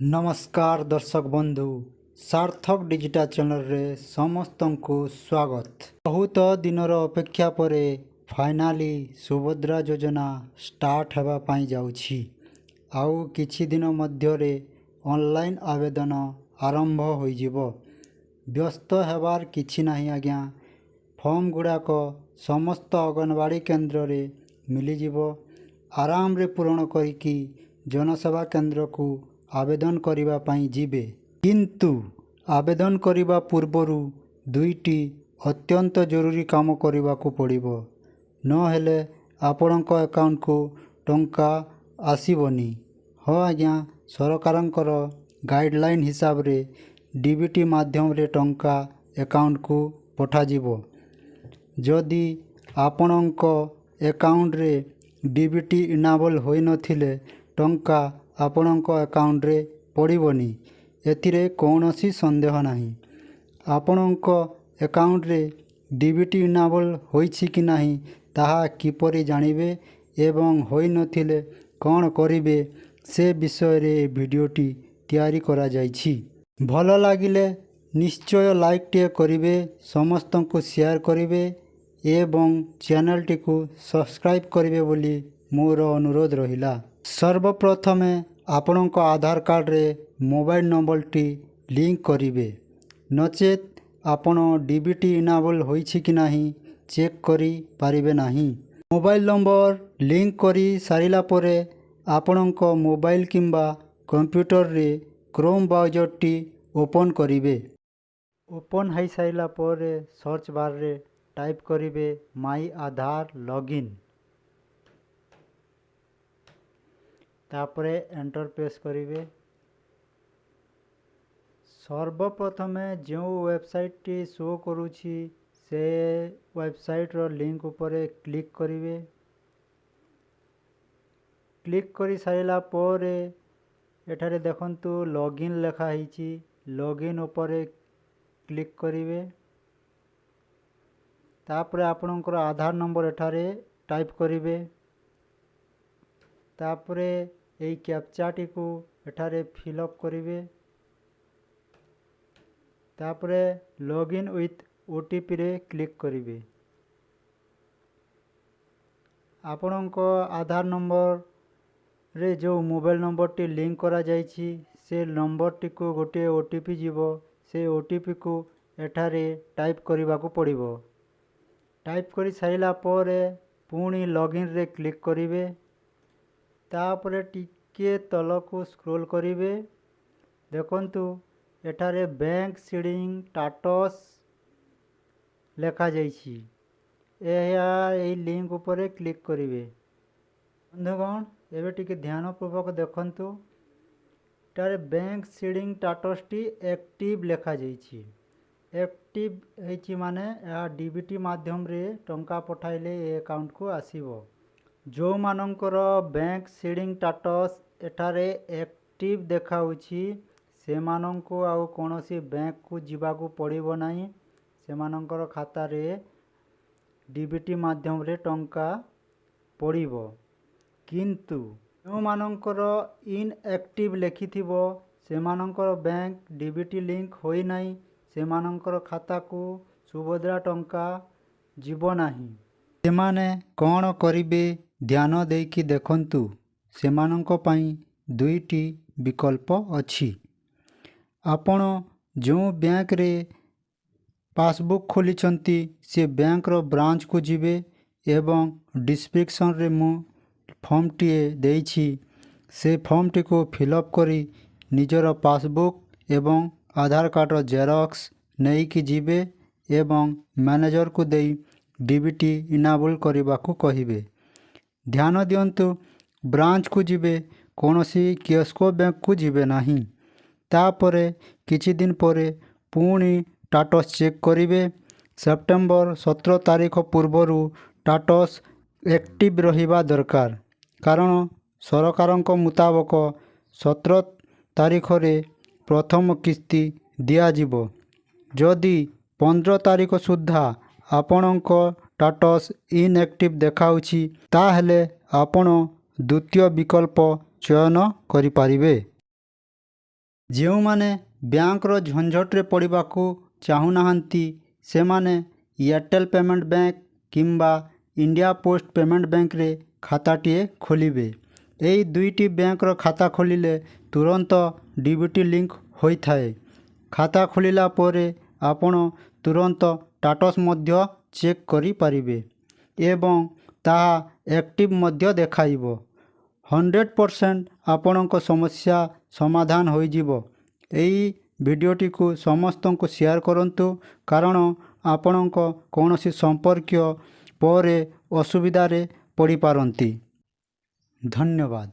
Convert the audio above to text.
ନମସ୍କାର ଦର୍ଶକ ବନ୍ଧୁ, ସାର୍ଥକ ଡିଜିଟାଲ ଚ୍ୟାନେଲରେ ସମସ୍ତଙ୍କୁ ସ୍ୱାଗତ। ବହୁତ ଦିନର ଅପେକ୍ଷା ପରେ ଫାଇନାଲି ସୁଭଦ୍ରା ଯୋଜନା ଷ୍ଟାର୍ଟ ହେବା ପାଇଁ ଯାଉଛି। ଆଉ କିଛି ଦିନ ମଧ୍ୟରେ ଅନଲାଇନ୍ ଆବେଦନ ଆରମ୍ଭ ହୋଇଯିବ। ବ୍ୟସ୍ତ ହେବାର କିଛି ନାହିଁ ଆଜ୍ଞା। ଫର୍ମ ଗୁଡ଼ାକ ସମସ୍ତ ଅଙ୍ଗନବାଡ଼ି କେନ୍ଦ୍ରରେ ମିଳିଯିବ। ଆରାମରେ ପୂରଣ କରିକି ଜନସେବା କେନ୍ଦ୍ରକୁ ଆବେଦନ କରିବା ପାଇଁ ଯିବେ। କିନ୍ତୁ ଆବେଦନ କରିବା ପୂର୍ବରୁ ଦୁଇଟି ଅତ୍ୟନ୍ତ ଜରୁରୀ କାମ କରିବାକୁ ପଡ଼ିବ, ନହେଲେ ଆପଣଙ୍କ ଆକାଉଣ୍ଟକୁ ଟଙ୍କା ଆସିବନି। ହଁ ଆଜ୍ଞା, ସରକାରଙ୍କର ଗାଇଡ଼ଲାଇନ୍ ହିସାବରେ ଡିବିଟି ମାଧ୍ୟମରେ ଟଙ୍କା ଆକାଉଣ୍ଟକୁ ପଠାଯିବ। ଯଦି ଆପଣଙ୍କ ଆକାଉଣ୍ଟରେ ଡିବିଟି ଇନାବଲ୍ ହୋଇନଥିଲେ, ଟଙ୍କା ଆପଣଙ୍କ ଆକାଉଣ୍ଟରେ ପଡ଼ିବନି, ଏଥିରେ କୌଣସି ସନ୍ଦେହ ନାହିଁ। ଆପଣଙ୍କ ଆକାଉଣ୍ଟରେ ଡିବିଟି ଇନାବଲ୍ ହୋଇଛି କି ନାହିଁ, ତାହା କିପରି ଜାଣିବେ ଏବଂ ହୋଇନଥିଲେ କ'ଣ କରିବେ, ସେ ବିଷୟରେ ଏ ଭିଡ଼ିଓଟି ତିଆରି କରାଯାଇଛି। ଭଲ ଲାଗିଲେ ନିଶ୍ଚୟ ଲାଇକ୍ଟିଏ କରିବେ, ସମସ୍ତଙ୍କୁ ସେୟାର କରିବେ ଏବଂ ଚ୍ୟାନେଲଟିକୁ ସବସ୍କ୍ରାଇବ୍ କରିବେ ବୋଲି ମୋର ଅନୁରୋଧ ରହିଲା। ସର୍ବପ୍ରଥମେ ଆପଣଙ୍କ ଆଧାର କାର୍ଡ଼ରେ ମୋବାଇଲ ନମ୍ବରଟି ଲିଙ୍କ କରିବେ, ନଚେତ୍ ଆପଣ ଡିବିଟି ଇନାବଲ୍ ହୋଇଛି କି ନାହିଁ ଚେକ୍ କରିପାରିବେ ନାହିଁ। ମୋବାଇଲ ନମ୍ବର ଲିଙ୍କ କରି ସାରିଲା ପରେ ଆପଣଙ୍କ ମୋବାଇଲ କିମ୍ବା କମ୍ପ୍ୟୁଟରରେ କ୍ରୋମ୍ ବ୍ରାଉଜରଟି ଓପନ୍ କରିବେ। ଓପନ୍ ହୋଇସାରିଲା ପରେ ସର୍ଚ୍ଚ ବାର୍ରେ ଟାଇପ୍ କରିବେ ମାଇ ଆଧାର ଲଗ୍ଇନ୍। ତାପରେ ଏଣ୍ଟର ପ୍ରେସ୍ କରିବେ। ସର୍ବପ୍ରଥମେ ଯେଉଁ ୱେବସାଇଟ୍ଟି ଶୋ କରୁଛି, ସେ ୱେବସାଇଟ୍ର ଲିଙ୍କ ଉପରେ କ୍ଲିକ୍ କରିବେ। କ୍ଲିକ୍ କରିସାରିଲା ପରେ ଏଠାରେ ଦେଖନ୍ତୁ, ଲଗ୍ଇନ୍ ଲେଖା ହେଇଛି। ଲଗ୍ଇନ୍ ଉପରେ କ୍ଲିକ୍ କରିବେ। ତାପରେ ଆପଣଙ୍କର ଆଧାର ନମ୍ବର ଏଠାରେ ଟାଇପ୍ କରିବେ। ତାପରେ ଏଇ କ୍ୟାପଚାଟିକୁ ଏଠାରେ ଫିଲ୍ଅପ୍ କରିବେ। ତାପରେ ଲଗ୍ଇନ୍ ୱିଥ୍ ଓଟିପିରେ କ୍ଲିକ୍ କରିବେ। ଆପଣଙ୍କ ଆଧାର ନମ୍ବରରେ ଯେଉଁ ମୋବାଇଲ ନମ୍ବରଟି ଲିଙ୍କ କରାଯାଇଛି, ସେ ନମ୍ବରଟିକୁ ଗୋଟିଏ ଓଟିପି ଯିବ। ସେ ଓଟିପିକୁ ଏଠାରେ ଟାଇପ୍ କରିବାକୁ ପଡ଼ିବ। ଟାଇପ୍ କରି ସାରିଲା ପରେ ପୁଣି ଲଗ୍ଇନ୍ରେ କ୍ଲିକ୍ କରିବେ। ତାପରେ ଟିକିଏ ତଳକୁ ସ୍କ୍ରୋଲ୍ କରିବେ। ଦେଖନ୍ତୁ, ଏଠାରେ ବ୍ୟାଙ୍କ ସିଡ଼ିଂ ଷ୍ଟାଟସ୍ ଲେଖାଯାଇଛି। ଏହା ଏଇ ଲିଙ୍କ ଉପରେ କ୍ଲିକ୍ କରିବେ। ବନ୍ଧୁଗଣ, ଏବେ ଟିକେ ଧ୍ୟାନପୂର୍ବକ ଦେଖନ୍ତୁ। ଏଠାରେ ବ୍ୟାଙ୍କ ସିଡ଼ିଂ ଷ୍ଟାଟସ୍ଟି ଆକ୍ଟିଭ୍ ଲେଖାଯାଇଛି। ଆକ୍ଟିଭ୍ ହେଇଛି ମାନେ ଏହା ଡିବିଟି ମାଧ୍ୟମରେ ଟଙ୍କା ପଠାଇଲେ ଏ ଆକାଉଣ୍ଟକୁ ଆସିବ। ଯେଉଁମାନଙ୍କର ବ୍ୟାଙ୍କ ସିଡ଼ିଂ ଷ୍ଟାଟସ୍ ଏଠାରେ ଆକ୍ଟିଭ୍ ଦେଖାଉଛି, ସେମାନଙ୍କୁ ଆଉ କୌଣସି ବ୍ୟାଙ୍କକୁ ଯିବାକୁ ପଡ଼ିବ ନାହିଁ। ସେମାନଙ୍କର ଖାତାରେ ଡିବିଟି ମାଧ୍ୟମରେ ଟଙ୍କା ପଡ଼ିବ। କିନ୍ତୁ ଯେଉଁମାନଙ୍କର ଇନ୍ଆକ୍ଟିଭ୍ ଲେଖିଥିବ, ସେମାନଙ୍କର ବ୍ୟାଙ୍କ ଡିବିଟି ଲିଙ୍କ ହୋଇନାହିଁ, ସେମାନଙ୍କର ଖାତାକୁ ସୁଭଦ୍ରା ଟଙ୍କା ଯିବ ନାହିଁ। ସେମାନେ କ'ଣ କରିବେ, ଧ୍ୟାନ ଦେଇକି ଦେଖନ୍ତୁ। ସେମାନଙ୍କ ପାଇଁ ଦୁଇଟି ବିକଳ୍ପ ଅଛି। ଆପଣ ଯେଉଁ ବ୍ୟାଙ୍କରେ ପାସବୁକ୍ ଖୋଲିଛନ୍ତି, ସେ ବ୍ୟାଙ୍କର ବ୍ରାଞ୍ଚକୁ ଯିବେ ଏବଂ ଡିସ୍କ୍ରିପସନ୍ରେ ମୁଁ ଫର୍ମଟିଏ ଦେଇଛି, ସେ ଫର୍ମଟିକୁ ଫିଲ୍ଅପ୍ କରି ନିଜର ପାସବୁକ୍ ଏବଂ ଆଧାର କାର୍ଡ଼ର ଜେରକ୍ସ ନେଇକି ଯିବେ ଏବଂ ମ୍ୟାନେଜରକୁ ଦେଇ ଡିବିଟି ଇନାବୁଲ୍ କରିବାକୁ କହିବେ। ଧ୍ୟାନ ଦିଅନ୍ତୁ, ବ୍ରାଞ୍ଚକୁ ଯିବେ, କୌଣସି କିଓସ୍କ ବ୍ୟାଙ୍କକୁ ଯିବେ ନାହିଁ। ତାପରେ କିଛି ଦିନ ପରେ ପୁଣି ଷ୍ଟାଟସ୍ ଚେକ୍ କରିବେ। ସେପ୍ଟେମ୍ବର 17 ତାରିଖ ପୂର୍ବରୁ ଷ୍ଟାଟସ୍ ଆକ୍ଟିଭ୍ ରହିବା ଦରକାର, କାରଣ ସରକାରଙ୍କ ମୁତାବକ 17 ତାରିଖରେ ପ୍ରଥମ କିସ୍ତି ଦିଆଯିବ। ଯଦି 15 ତାରିଖ ସୁଦ୍ଧା ଆପଣଙ୍କ ଷ୍ଟାଟସ୍ ଇନ୍ଆକ୍ଟିଭ୍ ଦେଖାଉଛି, ତାହେଲେ ଆପଣ ଦ୍ୱିତୀୟ ବିକଳ୍ପ ଚୟନ କରିପାରିବେ। ଯେଉଁମାନେ ବ୍ୟାଙ୍କର ଝଞ୍ଝଟରେ ପଡ଼ିବାକୁ ଚାହୁଁନାହାନ୍ତି, ସେମାନେ ଏୟାରଟେଲ୍ ପେମେଣ୍ଟ ବ୍ୟାଙ୍କ କିମ୍ବା ଇଣ୍ଡିଆ ପୋଷ୍ଟ ପେମେଣ୍ଟ ବ୍ୟାଙ୍କରେ ଖାତାଟିଏ ଖୋଲିବେ। ଏହି ଦୁଇଟି ବ୍ୟାଙ୍କର ଖାତା ଖୋଲିଲେ ତୁରନ୍ତ ଡିବିଟି ଲିଙ୍କ ହୋଇଥାଏ। ଖାତା ଖୋଲିଲା ପରେ ଆପଣ ତୁରନ୍ତ ଷ୍ଟାଟସ୍ ମଧ୍ୟ ଚେକ୍ କରିପାରିବେ ଏବଂ ତାହା ଆକ୍ଟିଭ୍ ମଧ୍ୟ ଦେଖାଇବ। 100% ଆପଣଙ୍କ ସମସ୍ୟା ସମାଧାନ ହୋଇଯିବ। ଏହି ଭିଡ଼ିଓଟିକୁ ସମସ୍ତଙ୍କୁ ସେୟାର କରନ୍ତୁ, କାରଣ ଆପଣଙ୍କ କୌଣସି ସମ୍ପର୍କୀୟ ପରେ ଅସୁବିଧାରେ ପଡ଼ିପାରନ୍ତି। ଧନ୍ୟବାଦ।